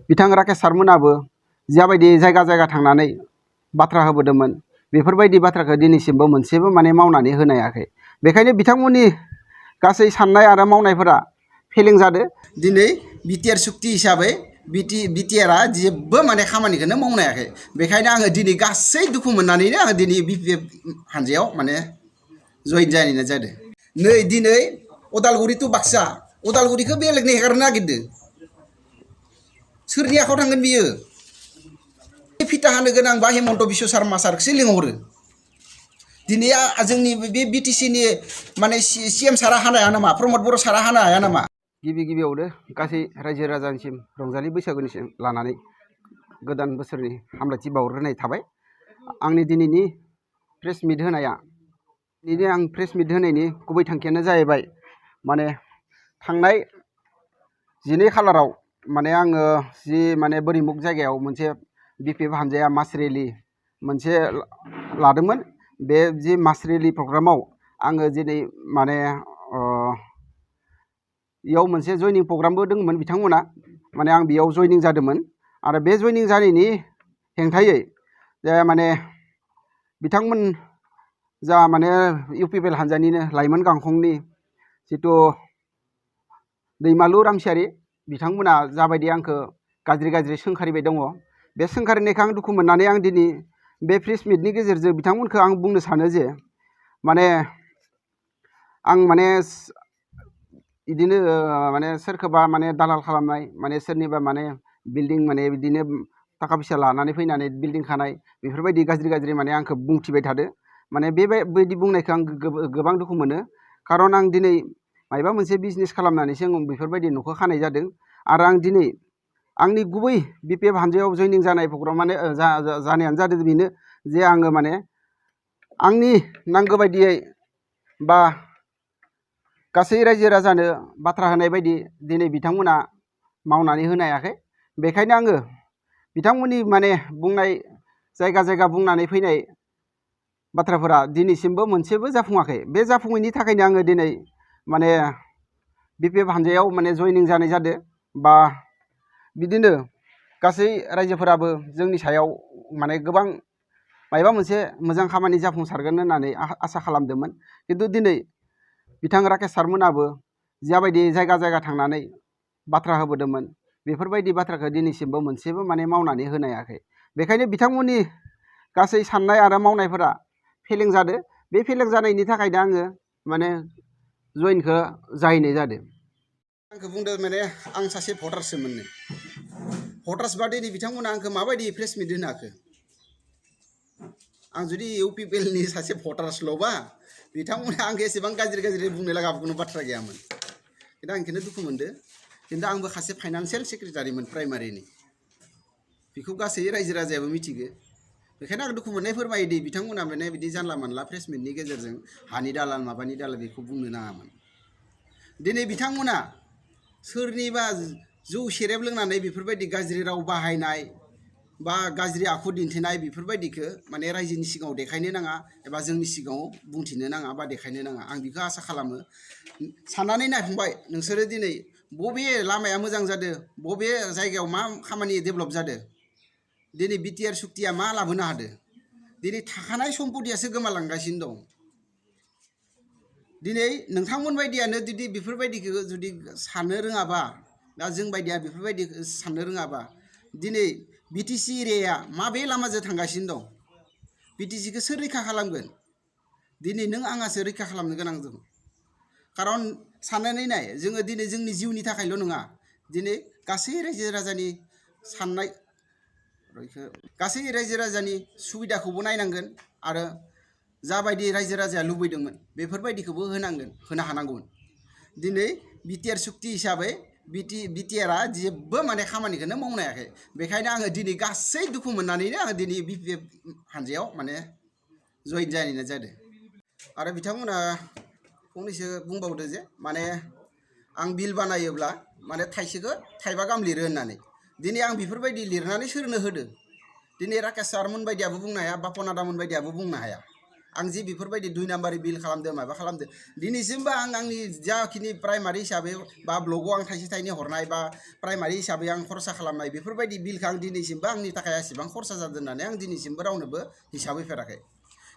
बिथां राकेश सारमोनाबो जाबायदि जायगा जायगा थांनानै बाथ्रा होबोदोंमोन बेफोरबायदि बाथ्राखौ दिनैसिमबो मोनसेबो माने मावनानै होनो हायाखै। बेखायनो बिथांमोननि गासै साननाय आरो मावनायफोरा फेलें जादों। दिनै बिटिआर सुक्ति हिसाबै बिटिआरआ जेबो माने खामानिखौनो मावनो हायाखै। बेखायनो आङो दिनै गासै दुखु मोननानैनो आङो दिनै बिपिएफ हानजायाव माने जइन जानाय जादों। नै दिनै उदालगुरि टु बाक्सा, उदालगुरिखौ बेलेगनो हेगारनो नागिरदों। सोरनि आखायाव थांगोन बियो? फिथा हानो गोनांबा हेमन्त बिश्व शर्मा सारखौसो लिंहरो। दिनै जोंनि बे बिटिसिनि माने सिएम सारा हानो हाया नामा? प्रमद बर' सारा हानो हाया नामा? गिबि गिबियावनो गासै रायजो राजानिसिम रंजालि बैसागुनिसिम लानानै गोदान बोसोरनि हामलायथि बावग्रोनाय थाबाय। आंनि दिनैनि प्रेस मिट होनाया आं प्रेस मिट होनायनि गुबै थांखियानो जाहैबाय माने थांनाय 12 खालाराव माने आङो जि माने बोरिमुख जायगायाव मोनसे बिपिएफ हानजाया मास रेलि मोनसे लादोंमोन। बे जि मास रेलि प्रग्रामाव आङो दिनै माने इयाव मोनसे जयनिं प्रग्रामबो दंमोन बिथांमोना माने आं बेयाव जयनिं जादोंमोन। आरो बे जयनिं जानायनि हेंथायै जे माने बिथांमोन जा माने इउपिपिएल हानजानिनो लाइमोन गांखंनि जिथु दैमालु रामसियारि बिथांमोना जाबायदि आंखौ गाज्रि सोंखारिबाय दङ, बे सोंखारिनायखौ आं दुखु मोननानै आं दिनै बे प्रेस मिटनि गेजेरजों बिथांमोनखौ आं बुंनो सानो जे माने आं माने बिदिनो माने सोरखौबा माने दालाल खालामनाय, माने सोरनिबा माने बिल्डिं माने बिदिनो थाखा फैसा लानानै फैनानै बिल्डिं खानाय बेफोरबायदि गाज्रि माने आंखौ बुंथिबाय थादो। माने बेबायदि बुंनायखौ आं गोबां दुखु मोनो। खारन आं दिनै मायबा मोनसे बिजनेस खालामनानैसो आं बेफोरबायदि न'खौ खानाय जादों। आरो आं दिनै आंनि गुबै बिपिएफ हानजायाव जयनिं जानाय प्रग्राम माने जानायानो जादों बेनो जे आङो माने आंनि नांगौ बायदियै बा गासै रायजो राजानो बाथ्रा होनाय बायदि दिनै बिथांमोना मावनानै होनो हायाखै। बेखायनो आङो बिथांमोननि माने बुंनाय जायगा जायगा बुंनानै फैनाय बाथ्राफोरा दिनैसिमबो मोनसेबो जाफुङाखै। बे जाफुङैनि थाखायनो आङो दिनै माने बिपिएफ हानजायाव माने जयनिं जानाय जादों। बा बिदिनो गासै रायजोफोराबो जोंनि सायाव माने गोबां मायबा मोनसे मोजां खामानि जाफुंसारगोन होननानै आसा खालामदोंमोन। खिन्थु दिनै बिथां राकेश सारमोनाबो जाबायदि जायगा जायगा थांनानै बाथ्रा होबोदोंमोन बेफोरबायदि बाथ्राखौ दिनैसिमबो मोनसेबो माने मावनानै होनो हायाखै। बेखायनो बिथांमोननि गासै साननाय आरो मावनायफोरा फेलें जादों। बे फेलें जानायनि थाखायनो आङो माने जयेनखौ जाहैनाय जादों। आंखौ बुंदों माने आं सासे भटार्ससोमोननो। भटार्सबा दिनै बिथांमोना आंखौ माबायदि प्रेस मिट होनो हाखो? आं जुदि इउपिपिएलनि सासे भटार्सल'बा बिथांमोना आंखौ एसेबां गाज्रि बुंनो लागा खुनु बाथ्रा गैयामोन। खिन्थु आं बेखौनो दुखु मोनदों। खिन्थु आंबो सासे फाइनान्सियेल सेक्रेटारिमोन प्राइमारिनि। बेखौ गासै रायजो राजायाबो मिथिगौ। बेखायनो आं दुखु मोननाय फोरमायो दि बिथांमोना माने बिदि जानला मानला प्रेस मिटनि गेजेरजों हानि दालाल माबानि दालाल बेखौ बुंनो नाङामोन। दिनै बिथांमोना सोरनिबा जौ सेरेब लोंनानै बेफोरबायदि गाज्रि राव बाहायनाय बा गाज्रि आखु दिन्थिनाय बेफोरबायदिखौ माने रायजोनि सिगाङाव देखायनो नाङा एबा जोंनि सिगाङाव बुंथिनो नाङा बा देखायनो नाङा। आं बेखौ आसा खालामो। साननानै नायफंबाय नोंसोरो दिनै बबे लामाया मोजां जादों, बबे जायगायाव मा खामानि डेभेलप जादों, दिनै बिटिआर सुक्तिया मा लाबोनो हादों? दिनै थाखानाय सम्पतियासो गोमालांगासिनो दं। दिनै नोंथांमोन बायदियानो जुदि बेफोरबायदिखौ जुदि साननो रोङाबा, दा जों बायदिया बेफोरबायदि साननो रोङाबा, दिनै बिटिसि एरियाया माबे लामाजों थांगासिनो दं? बिटिसिखौ सोर रैखा खालामगोन? दिनै नों आंहासो रैखा खालामनो गोनां दं। खारन साननानै नाय, जोङो दिनै जोंनि जिउनि थाखायल' नङा, दिनै गासै रायजो राजानि साननाय गासै रायजो राजानि सुबिदाखौबो नायनांगोन आरो जाबायदि रायजो राजाया लुबैदोंमोन बेफोरबायदिखौबो होनो हानांगौमोन। दिनै बिटिआर सुक्ति हिसाबै बिटिआरआ जेबो माने खामानिखौनो मावनो हायाखै। बेखायनो आङो दिनै गासै दुखु मोननानैनो आङो दिनै बिपिएफ हानजायाव माने जयेन जानाय जादों। आरो बिथांमोना फंनैसो बुंबावदो जे माने आं बिल बानायोब्ला माने थाइसेखौ थाइबा गाहाम लिरो होननानै। दिनै आं बेफोरबायदि लिरनानै सोरनो होदो? दिनै राकेश सारमोन बायदियाबो बुंनो हाया, बापन आदामोन बायदियाबो बुंनो हाया। आं जि बेफोरबायदि 2 नाम्बारनि बिल खालामदों माबा खालामदों दिनैसिमबो आं आंनि जाखिनि प्राइमारि हिसाबै बा ब्लगाव आं थाइसे थाइनै हरनाय बा प्राइमारि हिसाबै आं खरसा खालामनाय बेफोरबायदि बिलखौ आं दिनैसिमबो आंनि थाखाय एसेबां खरसा जादों होननानै आं दिनैसिमबो रावनोबो हिसाब होफेराखै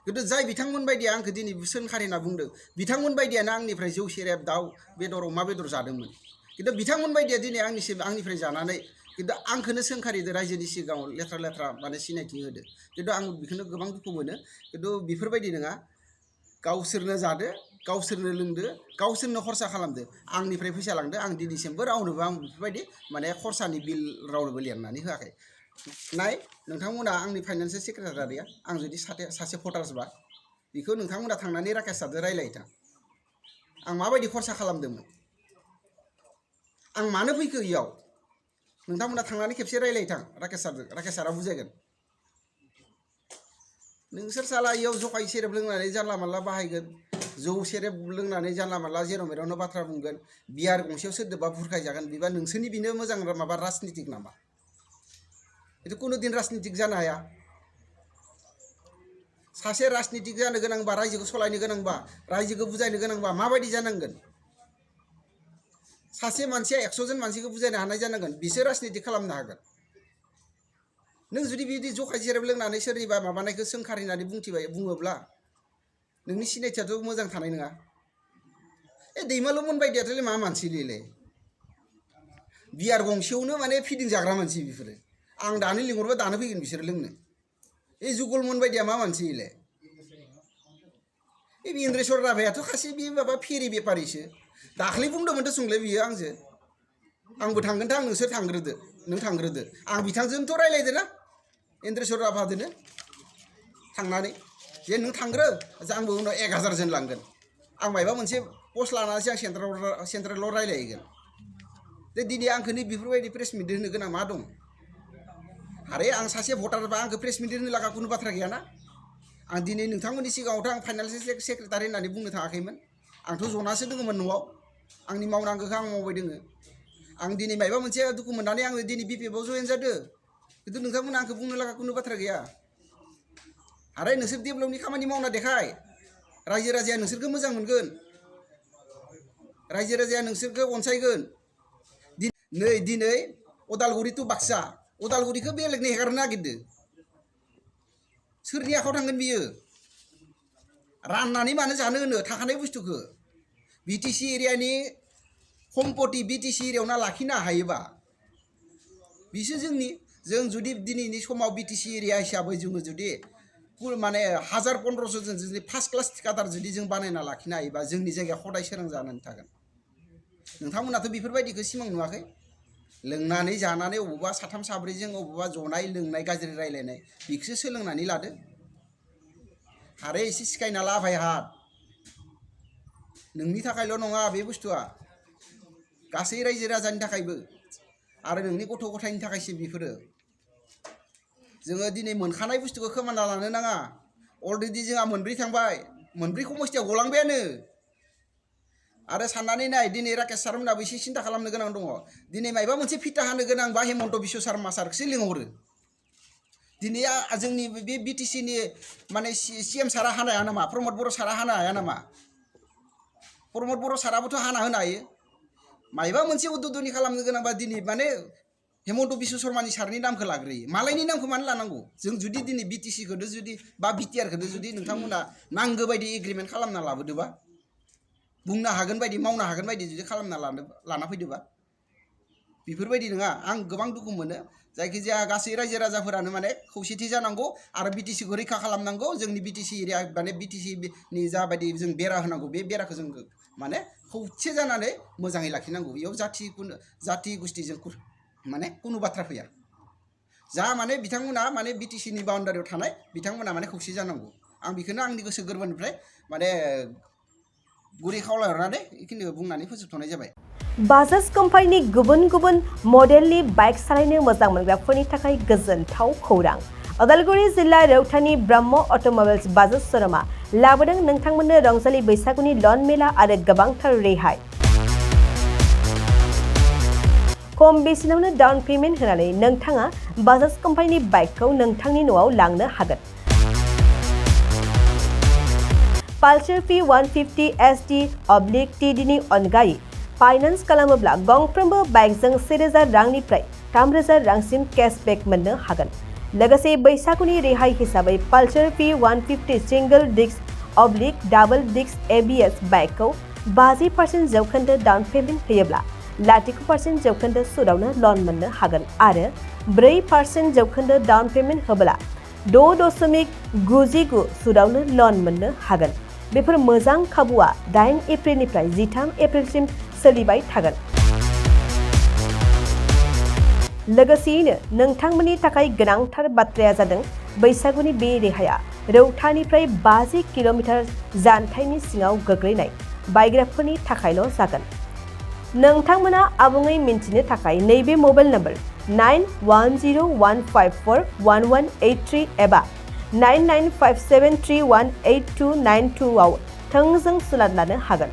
खिन्थु जाय बिथांमोन बायदिया आंखौ दिनै सोंखारि होनना बुंदों बिथांमोन बायदियानो आंनिफ्राय जौ सेरेब दाउ बेदर अमा बेदर जादोंमोन खिन्थु बिथांमोन बायदिया दिनै आंनिफ्राय जानानै खिन्थु आंखौनो सोंखारिदो रायजोनि सिगाङाव लेथ्रा माने सिनायथि होदो खिन्थु आं बेखौनो गोबां दुखु मोनो खिन्थु बेफोरबायदि नङा गावसोरनो जादो गावसोरनो लोंदो गावसोरनो खरसा खालामदो आंनिफ्राय फैसा लांदो आं दिनैसिमबो रावनोबो आं बेफोरबायदि माने खरसानि बिल रावनोबो लिरनानै होआखै नाय नोंथांमोना आंनि फाइनान्सियेल सेक्रेटारिया आं जुदि सासे भटार्सबा बेखौ नोंथांमोना थांनानै राकेश सारजों रायलायथां आं माबायदि खरसा खालामदोंमोन आं मानो फैखो इयाव नोंथांमोना थांनानै खेबसे रायलायथां राकेश सारजों राकेश सारा बुजायगोन नोंसोर साला इयाव जखाय सेरेब लोंनानै जानला मानला बाहायगोन जौ सेरेब लोंनानै जानला मानला जेराव मेरावनो बाथ्रा बुंगोन बियार गंसेयाव सोरदोबा बुरखायजागोन बिबा नोंसोरनि बिनो मोजां माबा राजनितिक नामा itu कुनु दिन राजनितिक जानो हाया सासे राजनितिक जानो गोनांबा रायजोखौ सलायनो गोनांबा रायजोखौ बुजायनो गोनांबा माबायदि जानांगोन सासे मानसिया 100 जन मानसिखौ बुजायनो हानाय जानांगोन बिसोर राजनितिक खालामनो हागोन नों जुदि बिदि जखाय सेरेब लोंनानै सोरनिबा माबानायखौ सोंखारिनानै बुङोब्ला नोंनि सिनायथियाथ' मोजां थानाय नङा दैमालुमोन बायदियाथ' मा मानसिलै बियार गंसेयावनो माने फिदिं जाग्रा मानसि बिफोरो आं दानो लिंहरबा दानो फैगोन बिसोर लोंनो जुगलमोन बायदिया मा मानसिलै बे इन्द्रेश्वर राभायाथ' खासे बे माबा फेरि बेपारिसो दाख्लै बुंदोंमोनथ' सोंलाय बियो आंजों आंबो थांगोनथ' आं नोंसोर थांग्रोदो नों थांग्रोदो आं बिथांजोंथ' रायलायदो ना इन्द्रेश्वर राभादोनो थांनानै जे नों थांग्रो आंबो उनाव 1000 जन लांगोन आं मायबा मोनसे पस्ट लानानैसो आं सेन्ट्रेलाव रायलायहैगोन जे दिनै आंखौनो बेफोरबायदि प्रेस मिट होनो गोनां मा दं आरे आं सासे भटारबा आंखौ प्रेस मिट होनो लागा कुनु बाथ्रा गैयाना आं दिनै नोंथांमोननि सिगाङावथ' आं फाइनान्सियेल सेक्रेटारि होननानै बुंनो थाङाखैमोन आंथ' जनासो दङमोन न'आव आंनि मावनांगौखौ आं मावबाय दोङो आं दिनै मायबा मोनसे दुखु मोननानै आङो दिनै बिपिएफआव जयेन जादों खिन्थु नोंथांमोना आंखौ बुंनो लागा कुनु बाथ्रा गैया आरे नोंसोर डेभेलपनि खामानि मावना देखाय रायजो राजाया नोंसोरखौ मोजां मोनगोन रायजो राजाया नोंसोरखौ अनसायगोन दिनै उदालगुरि टु बाक्सा उदालगुरिखौ बेलेगनो हेगारनो नागिरदों सोरनि आखायाव थांगोन बियो राननानै मानो जानो होनो थाखानाय बुस्थुखौ बिटिसि एरियानि सम्पति बिटिसि एरियायावना लाखिनो हायोबा बिसो जों जुदि दिनैनि समाव बिटिसि एरिया हिसाबै जोङो जुदि माने 1000-1500 जन जुदि फार्स्ट क्लास थिकादार जुदि जों बानायना लाखिनो हायोबा जोंनि जायगाया हदाय सोरां जानानै थागोन नोंथांमोनाथ' बेफोरबायदिखौ सिमां नुवाखै लोंनानै जानानै अबावबा साथाम साब्रैजों अबावबा जनाय लोंनाय गाज्रि रायलायनाय बेखौसो सोलोंनानै लादो आरो एसे सिखायना ला भाइहात नोंनि थाखायल' नङा बे बुस्थुआ गासै रायजो राजानि थाखायबो आरो नोंनि गथ' गथायनि थाखायसो बेफोरो जोङो दिनै मोनखानाय बुस्थुखौ खोमाना लानो नाङा अलरेडि जोंहा 9 थांबाय 9 समस्थियाव गलांबायानो आरो साननानै नाय दिनै राकेश सारमोनाबो एसे सिन्था खालामनो गोनां दङ दिनै मायबा मोनसे फिथा हानो गोनां बा हेमन्त बिश्व शर्मा सारखौसो लिंहरो दिनै जोंनि बे बिटिसिनि माने सिएम सारा हानो हाया नामा प्रमद बर' सारा हानो हाया नामा प्रमद बर' साराबोथ' हाना होनो हायो मायबा मोनसे उद्दुदनि खालामनो गोनांबा दिनै माने हेमन्त बिश्व शर्मानि सारनि नामखौ लाग्रोयो मालायनि नामखौ मानो लानांगौ जों जुदि दिनै बिटिसिखौनो जुदि बा बिटिआरखौनो जुदि नोंथांमोना नांगौ बायदि एग्रिमेन्ट खालामना लाबोदोबा बुंनो हागोन बायदि मावनो हागोन बायदि जुदि खालामना लाना फैदोबा बेफोरबायदि नङा आं गोबां दुखु मोनो जायखिजाया गासै रायजो राजाफोरानो माने खौसेथि जानांगौ आरो बिटिसिखौ रैखा खालामनांगौ जोंनि बिटिसि एरिया माने बिटिसिनि जाबायदि जों बेरा होनांगौ बे बेराखौ जों माने खौसे जानानै मोजाङै लाखिनांगौ बेयाव जाथि गुस्थिजों माने कुनु बाथ्रा फैया जा माने बिथांमोना माने बिटिसिनि बाउन्डारियाव थानाय बिथांमोना माने खौसे जानांगौ आं बेखौनो आंनि गोसो गोरबोनिफ्राय माने गुरै खावलायहरनानै बेखिनिखौ बुंनानै फोजोबथ'नाय जाबाय बाजाज कम्पानिनि गुबुन गुबुन मडेलनि बाइक सालायनो मोजां मोनग्राफोरनि थाखाय गोजोनथाव खौरां उदालगुरि जिल्ला रौतानि ब्रह्म अट'मबाइल्स बाजाज श'रुमआ लाबोदों नोंथांमोननो रंजालि बैसागुनि लन मेला आरो गोबांथार रेहाय खम बेसेनावनो डाउन पेमेन्ट होनानै नोंथाङा बाजाज कम्पानिनि बाइकखौ नोंथांनि न'आव लांनो हागोन पालसार P150 SD/TD नि अनगायै फाइनान्स खालामोब्ला गंफ्रोमबो बाइकजों 1000 रांनिफ्राय 3000 रांसिम केशबेक मोननो हागोन। लोगोसे बैसागुनि रेहाय हिसाबै पालसार P150 सिंगल डिस्क/डाबल डिस्क ABS बाइकखौ 50% जौखोन्दो डाउन पेमेन्ट होयोब्ला 0% जौखोन्दो सुदावनो लन मोननो हागोन आरो 4% जौखोन्दो डाउन पेमेन्ट होब्ला 6.99 सुदावनो लन मोननो हागोन। बेफोर मोजां खाबुआ 8 एप्रिलनिफ्राय 13 एप्रिलसिम सोलिबाय थागोन। लोगोसेयैनो नोंथांमोननि थाखाय गोनांथार बाथ्राया जादों बैसागुनि बे रेहाया रौतानिफ्राय 50 किल'मिटार जानथायनि सिङाव गोग्लैनाय बायग्राफोरनि थाखायल' जागोन। नोंथांमोना आबुङै मिन्थिनो थाखाय नैबे मबाइल नम्बर 9101541183 एबा 9957318292 आव थोंजों सुलाद लानो हागोन।